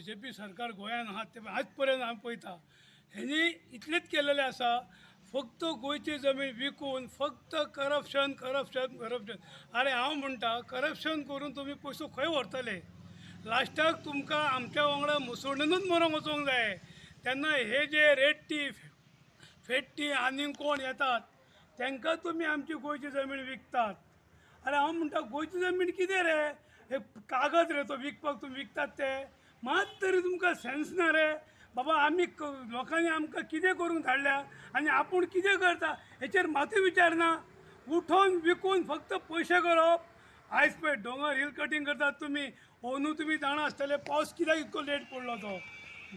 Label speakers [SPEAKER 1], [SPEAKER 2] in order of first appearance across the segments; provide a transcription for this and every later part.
[SPEAKER 1] BJP सरकार गोंयान आहा ते आज पर्यंत हांव पळयता हेणी इतलेंच केलेलें आसा, फक्त गोंयची जमीन विकून फक्त करप्शन करप्शन करप्शन. आरे हांव म्हणटा करप्शन करून तुमी पयसो खंय व्हरतले? लास्टाक तुमकां आमच्या वांगडा मुसोंडूनच मरोंक वचोंक जाय. तेन्ना हे जे रेड्डी फेट्टी आनीक कोण येतात तांकां तुमी आमची गोंयची जमीन विकतात. आरे हांव म्हणटा गोंयची जमीन कितें रे, हे कागद रे तो विकपाक तुमी विकतात ते? मात तरी तुमकां सेन्स ना रे बाबा. आमी लोकांनी आमकां कितें करूंक धाडल्या आनी आपूण कितें करता हेचेर मातूय विचार ना. उठोवन विकून फक्त पयशे करप. आयज पळय दोंगर हिल कटींग करतात तुमी, अंदू तुमी जाणा आसतले पावस कित्याक इतको लेट पडलो तो.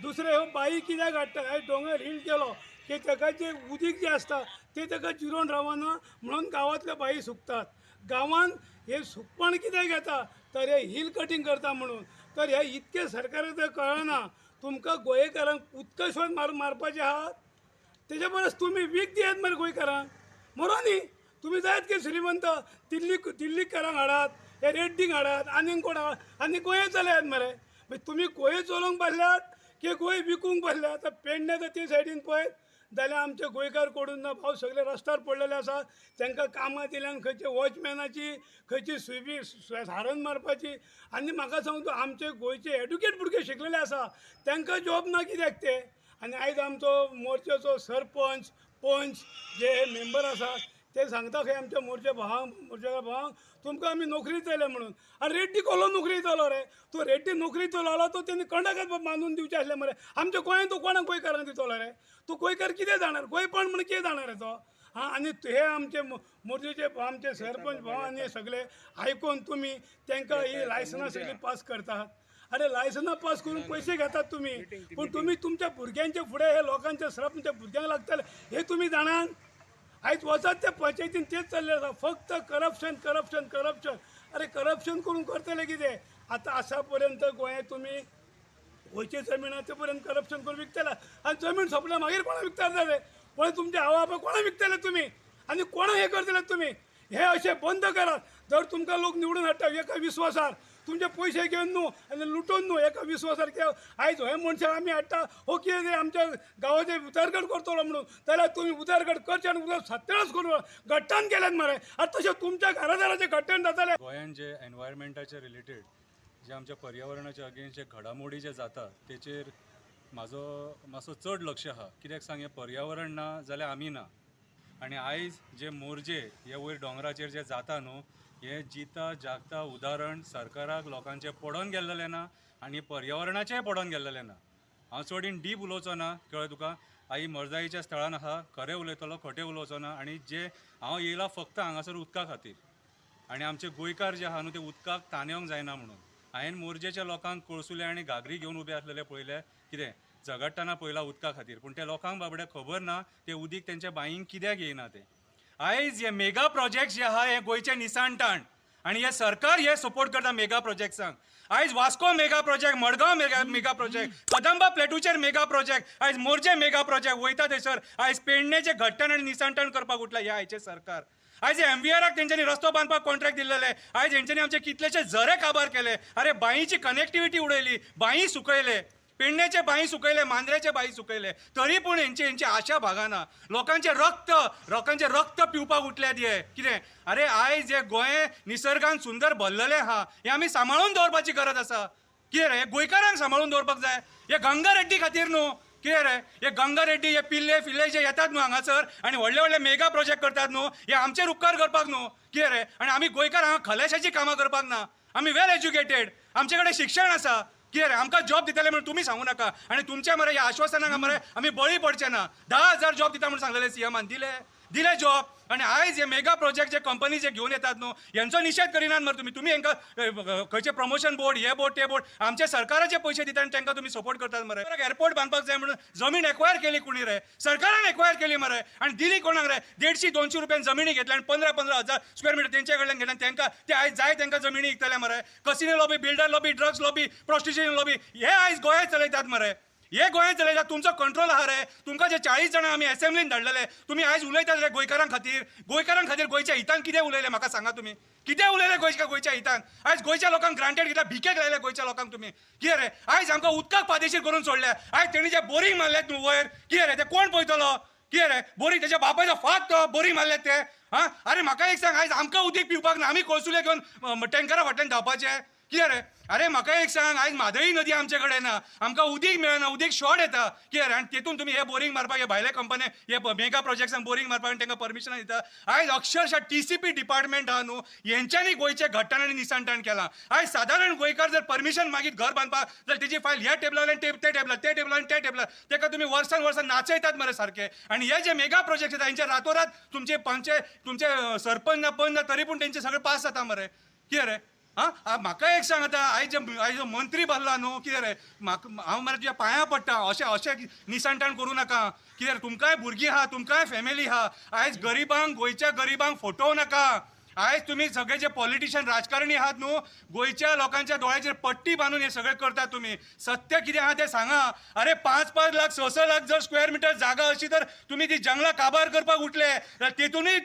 [SPEAKER 1] दुसरें ह्यो बाई कित्याक हाडटात? आयज दोंगर हिल केलो की ताका जें उदीक जें आसता तें ताका जिरोवन रावना म्हणून गांवांतल्यो बाई सुकतात. गांवांत हे सुकपण कित्याक येता तर हे हिल कटींग करता म्हणून. तर हे इतकें सरकाराक जर कळना तुमकां गोंयकारांक उदका शिवाय मारपाचें आहात, तेजे परस तुमी वीख दियात मरे गोंयकारांक, मरो न्ही. तुमी जायत की श्रीमंत दिल्लीकारांक हाडात, हे रेड्डींक हाडात, आनीक कोण हाडात आनी गोंय चलयात मरे. मागीर तुमी गोंय चलोवंक बसल्यात की गोंय विकूंक बसल्यात? आतां पेडणे तर ते सायडीन पळयत जाल्यार आमचे गोंयकार कोडून ना भाव सगळे रस्त्यार पडलेले आसा. तांकां कामां दिल्यान खंयचे वॉचमॅनाची, खंयची सुबी हारन मारपाची. आनी म्हाका सांग तूं, आमचे गोंयचे एडुकेट भुरगे शिकलेले आसा तांकां जॉब ना कित्याक ते? आनी आयज आमचो मोर्चाचो सरपंच पंच जे मेंबर आसा ते सांगता खंय आमच्या मोर्चा भावांक, मोर्चाच्या भावांक तुमकां आमी नोकरी दितले म्हणून. आनी रेड्डी कसलो नोकरी दितलो रे? तूं रेड्डी नोकरी दितलो जाल्यार तो तेणी कंडकात बांदून दिवचें आसलें मरे. आमच्या गोंयांत तूं कोणाक गोंयकारांक दितलो रे? तूं गोंयकार कितें जाणार? गोंयपण म्हण कितें जाणार रे तो? आं, आनी हे आमचे मोर्चेचे आमचे सरपंच भाव आनी सगळे आयकून तुमी तांकां ही लायसनां सगळीं पास करतात. अरे लायसनां पास करून पयशे घेतात तुमी, पूण तुमी तुमच्या भुरग्यांचे फुडें हे लोकांचे श्रप तुमच्या भुरग्यांक लागतले हे तुमी जाणात? आयज वचत ते पंचायतीन तेच चल्लें आसा, फक्त करप्शन करप्शन करप्शन. अरे करप्शन करून करतले कितें? आतां आसा पर्यंत गोंयांत तुमी गोंयची जमीन आसा ते पर्यंत करप्शन करून विकतले आनी जमीन सोंपल्या मागीर कोणाक विकतात रे? पळय तुमचे आवय बापाय कोणाक विकतले तुमी आनी कोणाक हें करतले तुमी? हे अशें बंद करात. जर तुमकां लोक निवडून हाडटा एका विस्वासार, तुमचे पयशे घेवन न्हू आनी लुटून न्हू, एका विस्वासार की आयज हे मनशाक आमी हाडटा हो कितें आमच्या गांवाचें उदरगत करतलो म्हणून, जाल्यार तुमी उदरगत करचे आनी उदक सत्यानाश करून घट्टान केल्यात मरे. आनी तशें तुमच्या घरादाराचें घट्टण जातालें.
[SPEAKER 2] गोंयांत जे एनवायरमेंटाचे रिलेटेड जे आमच्या पर्यावरणाच्या अगेन्स्ट जे घडामोडी जे जाता तेचेर म्हाजो मातसो चड लक्ष आहा. कित्याक सांग, हें पर्यावरण ना जाल्यार आमी ना. आनी आयज जे मोर्जे हे वयर दोंगराचेर जे जाता न्हू, हे जिता जागता उदाहरण सरकाराक लोकांचें पडोन गेल्लेलें ना आनी पर्यावरणाचेंय पडोन गेल्लेलें ना. हांव चड इन डीप उलोवचो ना, कळ्ळें तुका? आई मरजाईच्या स्थळान आहा, खरें उलयतलो, खोटें उलोवचो ना. आनी जे हांव येयला फक्त हांगासर उदका खातीर, आनी आमचे गोंयकार जे आहा न्हू ते उदकाक तानेवंक जायना म्हणून हांवें मोर्जेच्या लोकांक कळसुले आनी घागरी घेवन उबे आसलेले पळयले, कितें झगडटना पळयला उदका खातीर. पूण त्या लोकांक बाबड्या खबर ना ते उदीक तेंच्या बांयींक कित्याक येयना तें. आयज हे मेगा प्रोजेक्ट जे आहा हे गोंयचे निसाणटाण आनी हे सरकार हे सपोर्ट करता मेगा प्रोजेक्ट्सांक. आयज Vasco mega project, Madgaon mega project, Kadamba प्लेटूचेर mega project, आयज मोर्जे मेगा प्रोजेक्ट वयता थंयसर. आयज पेडणेचें घट्टण आनी निसाणटाण करपाक उठला हे आयचें सरकार. आयज एमवीआराक तेंच्यांनी रस्तो बांदपाक कॉन्ट्रॅक्ट दिल्लेले, आयज हेंच्यांनी आमचे कितलेशे झरे काबार केले. अरे बांयची कनेक्टिविटी उडयली, बांयी सुकयले, पेडण्याचे बांय सुकयले, मांद्र्याचे बांय सुकयले, तरी पूण हेंची हेंची आशा भागना. लोकांचें रक्त, लोकांचें रक्त पिवपाक उठल्यात हे कितें. अरे आयज हे गोंय निसर्गान सुंदर भरलेलें आहा, हें आमी सांबाळून दवरपाची गरज आसा. कितें रे, गोंयकारांक सांबाळून दवरपाक जाय, हे गंगा रेड्डी खातीर न्हू. कितें रे, हे गंगा रेड्डी हे पिल्ले फिल्ले जे येतात न्हू हांगासर आनी व्हडले व्हडले मेगा प्रोजेक्ट करतात न्हू, हे आमचेर उपकार करपाक न्हू. कितें रे, आनी आमी गोंयकार हांगा खलेशाची कामां करपाक ना. आमी वेल एज्युकेटेड, आमचे कडेन शिक्षण आसा. कितें रे, आमकां जॉब दितले म्हणून तुमी सांगू नाका. आनी तुमच्या मरे ह्या आश्वासनाक मरे आमी बळी पडचे ना. 10,000 जॉब दिता म्हणून सांगलेले सीएमान, दिले दिले जॉब. आनी आयज हे मेगा प्रोजेक्ट जे कंपनी जे घेवन येतात न्हू हेंचो निशेध करिनात मरे तुमी. तुमी हेंकां खंयचे प्रमोशन बोर्ड, हे बोर्ड ते बोर्ड, आमचे सरकाराचे पयशे दिता आनी तांकां तुमी सपोर्ट करतात मरे. एअरपोर्ट बांदपाक जाय म्हणून जमीन एक्वायर केली कोणी रे? सरकारान एक्वायर केली मरे. आनी दिली कोणाक रे? 150-200 रुपयान जमिनी घेतल्या आनी 15-15 हजार स्क्वेअर मिटर तेंचे कडल्यान घेतल्या. तांकां ते आयज जाय तांकां जमिनी विकतले मरे. Casino lobby, builder lobby, drugs lobby, prostitution lobby हे आयज गोंयांत चलयतात मरे. हे गोंयांत चलयता तुमचो कंट्रोल आहा रे. तुमकां जे 40 जाणां आमी एसेंब्लीन धाडलेले, तुमी आयज उलयतात रे गोंयकारां खातीर. गोंयकारां खातीर गोंयच्या हितान कितें उलयले म्हाका सांगा तुमी? कितें उलयले गोंयच्या हितान? आयज गोंयच्या लोकांक ग्रांटेड घेतला, भिकेक लायले गोंयच्या लोकांक तुमी. कितें रे, आयज आमकां उदकाक पादेशीर करून सोडले. आयज तेणी जे बोरींग मारल्यात न्हू वयर, कितें रे ते कोण पळयतलो? कितें रे बोरींग तेच्या बापायचो फात तो बोरींग मारल्यात ते. आं, अरे म्हाका एक सांग, आयज आमकां उदीक पिवपाक ना, आमी कोळसुले घेवन टँकरा फाटल्यान धांवपाचें कितें रे? अरे म्हाका एक सांग, आयज म्हादई नदी आमचे कडेन ना, आमकां उदीक मेळना, उदीक शॉर्ट येता कितें रे? आनी तेतून तुमी हे बोरींग मारपाक हे भायले कंपनी हे मेगा प्रोजेक्ट्सान बोरींग मारपाक आनी तांकां परमिशनां दिता. आयज अक्षरशा TCP department आहा न्हू, हेंच्यांनी गोंयचें घट्टाण आनी निसणटाण केलां. आयज सादारण गोंयकार जर परमिशन मागीत घर बांदपाक जाल्यार तेजी फायल ह्या टेबला वयल्यान त्या टेबलार, त्या टेबलार त्या टेबलार, ताका तुमी वर्सान वर्सां नाचयतात मरे सारके. आनी हे जे मेगा प्रोजेक्ट येता हेंचे रातोरात तुमचे पंचे तुमचे सरपंच ना पंच ना तरी पूण तेंचे सगळे पास जाता मरे कितें रे? आं, म्हाका एक सांग आतां, आयज आयज मंत्री बसला न्हू कितें रे, म्हाका हांव मरे तुज्या पांयां पडटा, अशें अशें निसणटाण करूं नाका कितें रे? तुमकांय भुरगीं आहा, तुमकांय फॅमिली आहा. आयज गरिबांक, गोंयच्या गरिबांक फटोवं नाका. आयज तुमी सगळे जे पॉलिटिशियन राजकारणी आहात न्हू, गोंयच्या लोकांच्या दोळ्याचेर पट्टी बांदून हे सगळें करतात तुमी. सत्य कितें आहा तें सांगा. अरे 5-5 लाख 6-6 लाख जर स्क्वेअर मिटर जागा अशी तर तुमी ती जंगलां काबार करपाक उठले जाल्यार तेतूनय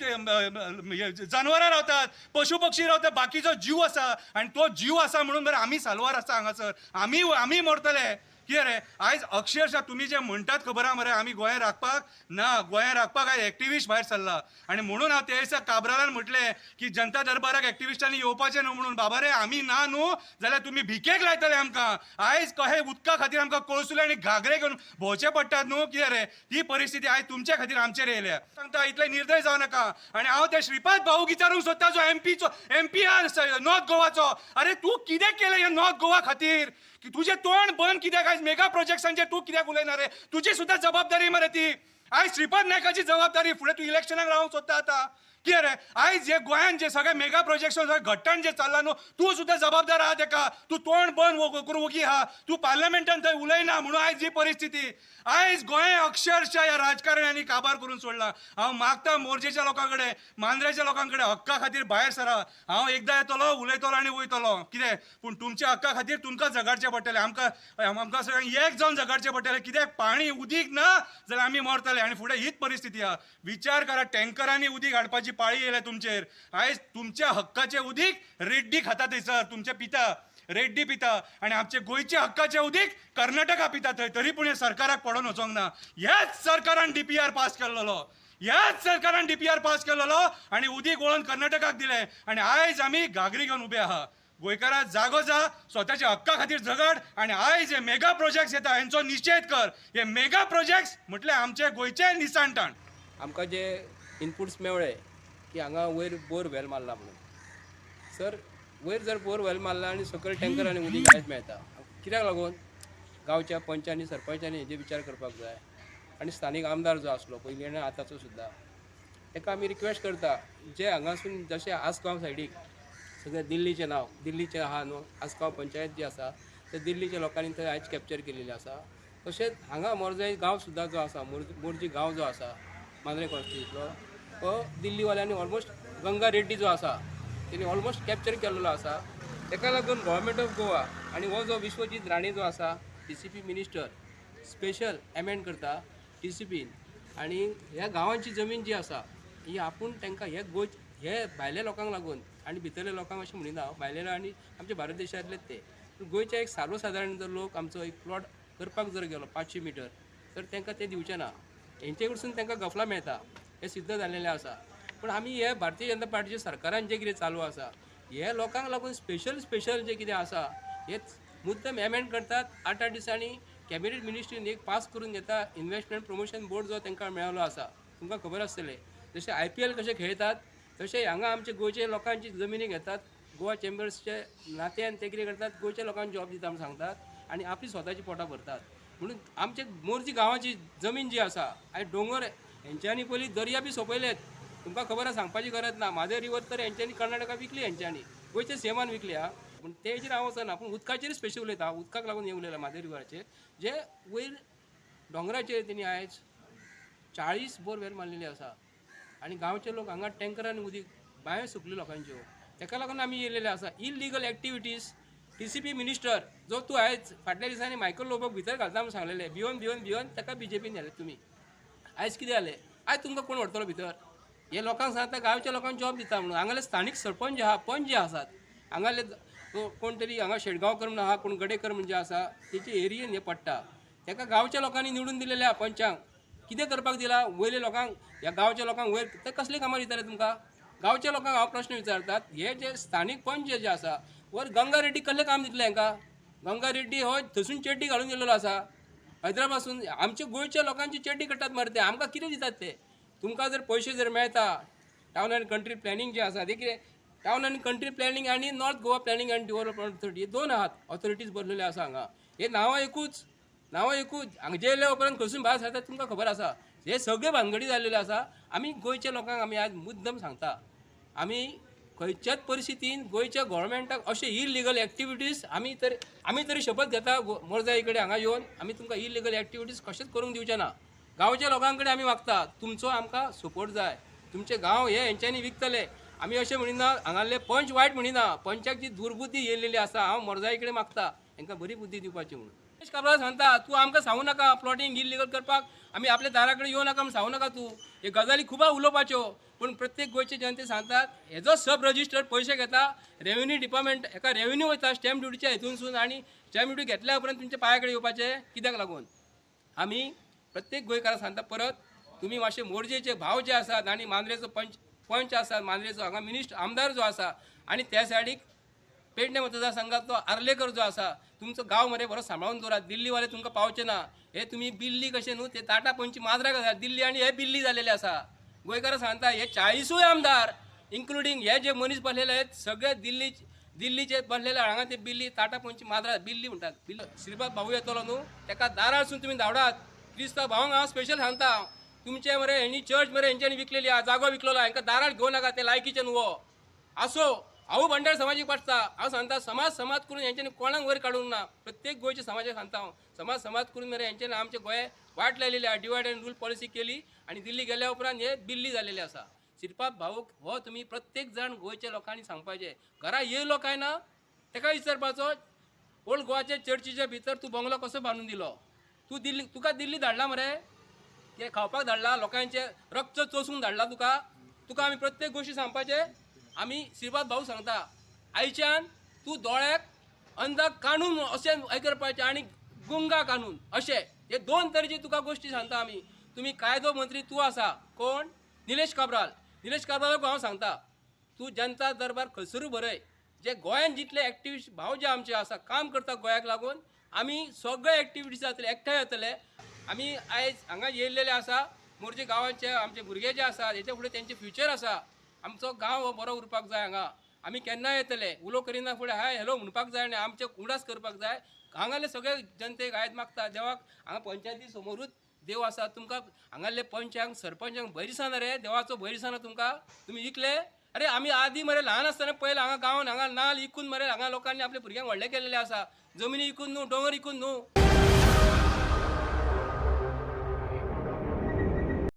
[SPEAKER 2] जानवरां रावतात, पशु पक्षी रावतात, बाकीचो जीव आसा आनी तो जीव आसा म्हणून बरें आमी साल्वार आसा हांगासर, आमी आमी मरतले कितें रे? आयज अक्षरशा तुमी जे म्हणटात खबर आहा मरे, आमी गोंय राखपाक ना, गोंय राखपाक आयज एक्टिविस्ट भायर सरला. आनी म्हणून हांव त्या दिसा काब्रालान म्हटलें की जनता दरबाराक एक्टिविस्टांनी येवपाचें न्हू म्हणून. बाबा रे, आमी ना न्हू जाल्यार तुमी भिकेक लायतले आमकां. आयज कहे उदका खातीर आमकां कोळसुले आनी घागरे घेवन भोंवचे पडटात न्हू कितें रे? ती परिस्थिती आयज तुमचे खातीर आमचेर येयल्या. सांगता इतले निर्दय जावं नाका. आनी हांव त्या श्रीपाद भाऊ विचारूंक सोदता, जो एमपी आहा नॉर्थ गोवाचो, अरे तूं कितें केलें ह्या नॉर्थ गोवा खातीर? तुजें तोंड बंद कित्याक? आयज मेगा प्रोजेक्ट्सांचेर तूं कित्याक उलयना रे? तुजी सुद्दां जबाबदारी मरे ती. आयज श्रीपाद नायकाची जबाबदारी, फुडें तूं इलेक्शनाक रावंक सोदता आतां कितें रे? आयज जे गोंयांत जे सगळे मेगा प्रोजेक्ट्स सगळे घट्टाण जे चल्ला न्हू, तूं सुद्दां जबाबदार आहा तेका. तूं तोंड बंद करून वगी आहा, तूं पार्लमेंटान थंय उलयना म्हणून आयज ही परिस्थिती. आयज गोंय अक्षरशा ह्या राजकारण्यांनी काबार करून सोडला. हांव मागता मोरजेच्या लोकां कडेन, मांद्रेच्या लोकां कडेन, हक्का खातीर भायर सरा. हांव एकदां येतलो, उलयतलो आनी वयतलो कितें, पूण तुमच्या हक्का खातीर तुमकां झगडचें पडटलें. आमकां आमकां सगळ्यांक एक जावन झगडचें पडटलें. कित्याक पाणी उदीक ना जाल्यार आमी मरतले आनी फुडें हीच परिस्थिती आहा. विचार करा, टँकरांनी उदीक हाडपाची पाळी येयल्या तुमचेर. आयज तुमच्या हक्काचें उदीक रेड्डी खाता थंयसर, तुमचे पिता रेड्डी पिता, आनी आमचे गोंयचे हक्काचें उदीक कर्नाटका पिता थंय. तरी पूण हे सरकाराक पडोन वचोंक ना. ह्याच सरकारान DPR पास केल्लो, ह्याच सरकारान DPR पास केल्लो आनी उदीक वळोवन कर्नाटकाक दिलें. आनी आयज आमी घागरी घेवन उबे आहा. गोंयकारा जागो जा, स्वताच्या हक्का खातीर झगड. आनी आयज हे मेगा प्रोजेक्ट्स येता हेंचो निशेध कर. हे मेगा प्रोजेक्ट्स म्हटल्यार आमचे गोंयचे निसणटाण.
[SPEAKER 3] आमकां जे इनपुट्स मेळ्ळे की हांगा वयर बोर वेल मारला म्हणून, सर वयर जर बोर वेल मारला आनी सकयल टँकर आनी उदीक आयज मेळटा, कित्याक लागून गांवच्या पंचांनी सरपंचांनी हेजेर विचार करपाक जाय. आनी स्थानीक आमदार जो आसलो पयलीं आनी आतांचो सुद्दां, ताका आमी रिक्वेस्ट करता जे हांगासून जशें आसगांव सायडीक सगळें दिल्लीचें नांव दिल्लीचें आहा न्हू, आसगांव पंचायत जी आसा ते दिल्लीच्या लोकांनी थंय आयज कॅप्चर केलेली आसा. तशेंच हांगा मोरजे गांव सुद्दां जो आसा, मोरजी गांव जो आसा मांद्रे कॉन्स्टिट्युन्सींतलो, हो दिल्लीवाल्यांनी ऑलमोस्ट गंगा रेड्डी जो आसा तेणी ऑलमोस्ट कॅप्चर केल्लो आसा. ताका लागून गव्हर्मेंट ऑफ गोवा आनी हो जो विश्वजीत राणे जो आसा TCP minister special amend करता TCPन, आनी ह्या गांवांची जमीन जी आसा ही आपूण तांकां हे गोंय हे भायल्या लोकांक लागून आनी भितरल्या लोकांक अशें म्हणिना हांव, भायले आनी आमच्या भारत देशांतलेच ते, पूण गोंयचे एक सर्वसादारण जर लोक आमचो एक प्लॉट करपाक जर गेलो 500 मिटर तर तांकां ते दिवचे ना, हेंचे कडसून तांकां गफलां मेळटा हें सिद्ध जाल्लें आसा. पूण आमी हे भारतीय जनता पार्टीच्या सरकारान जें कितें चालू आसा हे लोकांक लागून स्पेशल स्पेशल जें कितें आसा हेच मुद्दम एमेंड करतात. 8-8 दिसांनी कॅबिनेट मिनिस्ट्रीन एक पास करून घेता इन्वेस्टमेंट प्रमोशन बोर्ड जो तांकां मेळ्ळो आसा, तुमकां खबर आसतलें. जशें IPL कशें खेळतात तशें हांगा आमचे गोंयचे लोकांची जमिनी घेतात, गोवा चेंबर्सचे नात्यान ते कितें करतात, गोंयच्या लोकांक जॉब दिता म्हूण सांगतात आनी आपली स्वताची पोटां भरतात. म्हणून आमचे मोरजी गांवाची जमीन जी आसा आनी दोंगर हेंच्यांनी पयलीं दर्या बी सोंपयलेत, तुमकां खबर आसा, सांगपाची गरज ना. म्हादय रिवर तर हेंच्यांनी कर्नाटका विकली, हेंच्यांनी गोंयच्या सेमान विकली आं. पूण तेजेर हांव वचना, पूण उदकाचेर स्पेशल उलयता. उदकाक लागून हें उलयलां म्हादय रिवराचेर जे वयर दोंगराचेर तेणी आयज 40 बोरवेल मारलेली आसा आनी गांवचे लोक हांगा टँकरान उदीक बांयो सुकली लोकांच्यो, ताका लागून आमी येयलेले आसा. Illegal activities टीसीपी मिनिस्टर जो तूं आयज फाटल्या दिसांनी मायकल लोबोक भितर घालता म्हणून सांगलेलें, भिवन भिवन भिवन ताका बीजेपीन व्हेलें तुमी. आयज कितें जालें? आयज तुमकां कोण व्हरतलो भितर? हे लोकांक सांगता गांवच्या लोकांक जॉब दिता म्हणून. हांगाले स्थानीक सरपंच जे आहा, पंच जे आसात हांगाले, कोण तरी हांगा शेटगांवकर म्हणून आहा, कोण गडेकर म्हणजे आसा, तेचे एरियेन हे पडटा. ताका गांवच्या लोकांनी निवडून दिलेले आहा पंचांक. कितें करपाक दिला वयल्या लोकांक? ह्या गांवच्या लोकांक वयर ते कसले कामां दिताले तुमकां? गांवच्या लोकांक हांव प्रश्न विचारतात, हे जे स्थानीक पंच जे आसा वर गंगा रेड्डी कसलें काम दितलें हांकां? गंगा रेड्डी हो थंयसून चेड्डी घालून गेल्लो आसा हैदराबादसून. आमच्या गोंयच्या लोकांची चेड्डी काडटात मरे ते. आमकां कितें दितात ते? तुमकां जर पयशे जर मेळटा, टावन अँड कंट्री प्लॅनिंग जे आसा ते कितें, टावन अँड कंट्री प्लॅनिंग आनी North Goa Planning and Development Authority हे दोन आहात ऑथॉरिटीज बरलेले आसा हांगा. हे नांवां एकूच, नांवां एकूच. हांगा जेल्या उपरांत खंयसून भायर सरता तुमकां खबर आसा. हे सगळे भानगडी जाल्लेले आसा. आमी गोंयच्या लोकांक आमी आज मुद्दम सांगता, आमी खंयच्याच परिस्थितीन गोंयच्या गोवोरमेंटाक अशे इलिगल एक्टिविटीज आमी तरी शपथ घेता मोरजाई कडेन हांगा येवन आमी तुमकां इलिगल एक्टिविटीज कशेंच करूंक दिवचे ना. गांवच्या लोकां कडेन आमी वागता. तुमचो आमकां सपोर्ट जाय. तुमचे गांव हे हेंच्यांनी विकतले आमी अशें म्हणिना. हांगासले पंच वायट म्हणिना. पंचाक जी दुर्बुद्धी येयलेली आसा, हांव मोरजाई कडेन मागता हेंकां बरी बुद्धी दिवपाची म्हणून. निलेश काब्राल सांगता, तूं आमकां सांगू नाका प्लॉटींग इलिगल करपाक. आमी आपल्या दारा कडेन येवं नाका म्हूण सांगू नाका तूं. हे गजाली खूब उलोवपाच्यो, पूण प्रत्येक गोंयचे जनते सांगतात, हेजो सब रजिस्टर पयशे घेता रेव्हेन्यू डिपार्टमेंट, हेका रेव्हेन्यू वयता स्टॅम्प ड्युटीच्या हितूनसून आनी स्टॅम्प ड्युटी घेतल्या उपरांत तुमच्या पांया कडेन येवपाचें कित्याक लागून? आमी प्रत्येक गोंयकाराक सांगता परत, तुमी मातशे मोरजेचे भाव जे आसात आनी मांद्रेचो पंच पंच आसा, मांद्रेचो हांगा मिनिस्टर आमदार जो आसा आनी त्या सायडीक पेडणे मतदारसंघात आर्लेकर जो आसा, तुमचो गांव मरे बरो सांबाळून दवरात. दिल्लीवाले तुमकां पावचे ना. हे तुमी बिल्ली कशें न्हू, ते टाटा पंची माजरां आसा दिल्ली आनी हे बिल्ली जालेले आसा. गोंयकारां सांगता, हे 40ूय आमदार इन्क्लुडींग हे जे मनीस बसलेले आहेत सगळे दिल्ली दिल्लीचे बसलेले हांगा, ते बिल्ली टाटा पंची माजरां बिल्ली म्हणटात बिल्ली. श्रीपाद भाऊ येतलो न्हू, तेका दारारसून तुमी धांवडात. क्रिस्तांव भावांक हांव स्पेशल सांगता, तुमचे मरे हेंणी चर्च मरे हेंच्यांनी विकलेली आहा, जागो विकलेलो आहा, हेंकां दारार घेवं नाका, ते लायकीचे न्हू हो. आसो, हांव भंडार समाजीक वाचता. हांव सांगता, समाज समाज करून हेंच्यांनी कोणाक वयर काडूंक ना. प्रत्येक गोंयच्या समाजाक सांगता हांव, समाज समाज करून मरे हेंच्यांनी आमचे गोंय वाट लायलेली आहा. डिवायड अँड रूल पॉलिसी केली आनी दिल्ली गेल्या उपरांत हे बिल्ली जालेले आसा. श्रीपाद भाऊक हो तुमी प्रत्येक जाण गोंयच्या लोकांनी सांगपाचें, घरा येयलो काय ना तेका विचारपाचो, ओल्ड गोवाच्या चर्चीच्या भितर तूं बंगलो कसो बांदून दिलो तूं दिल्ली? तुका दिल्ली धाडला मरे, कितें खावपाक धाडला? लोकांचे रक्त चोसूंक धाडला तुका? तुका आमी प्रत्येक गोश्टी सांगपाचे. आमी श्रीपाद भाऊ सांगता, आयच्यान तूं दोळ्याक अंदाक कानून अशें हें करपाचें आनी गुंगा कानून अशें हे दोन तरेची तुका गोश्टी सांगता आमी. तुमी कायदो मंत्री तूं आसा कोण? निलेश काब्राल. निलेश काब्रालाक हांव सांगता, तूं जनता दरबार खंयसरूय बरय, जे गोंयान जितले एक्टिविस्ट भाव जे आमचे आसा, काम करता गोंयाक लागून, आमी सगळे एक्टिविटीज जातले, एकठांय जातले. आमी आयज हांगा येयल्लेले आसा. मोरजे गांवाचे आमचे भुरगे जे आसा, हेच्या फुडें तेंचे फ्युचर आसा. आमचो गांव हो बरो उरपाक जाय. हांगा आमी केन्नाय येतले, उलो करिना फुडें हाय हॅलो म्हणपाक जाय आनी आमचे उडास करपाक जाय. हांगाले सगळे जनतेक आयज मागता देवाक, हांगा पंचायती समोरूच देव आसा. तुमकां हांगाले पंचांक सरपंचांक भंय दिसना रे? देवाचो भंय दिसना तुमकां? तुमी इकले अरे, आमी आदी मरे ल्हान आसतना पयलें हांगा गांवान हांगा नाल इकून मरे हांगा लोकांनी आपल्या भुरग्यांक व्हडले केलेले आसा. जमिनी इकून न्हू, दोंगर इकून न्हू.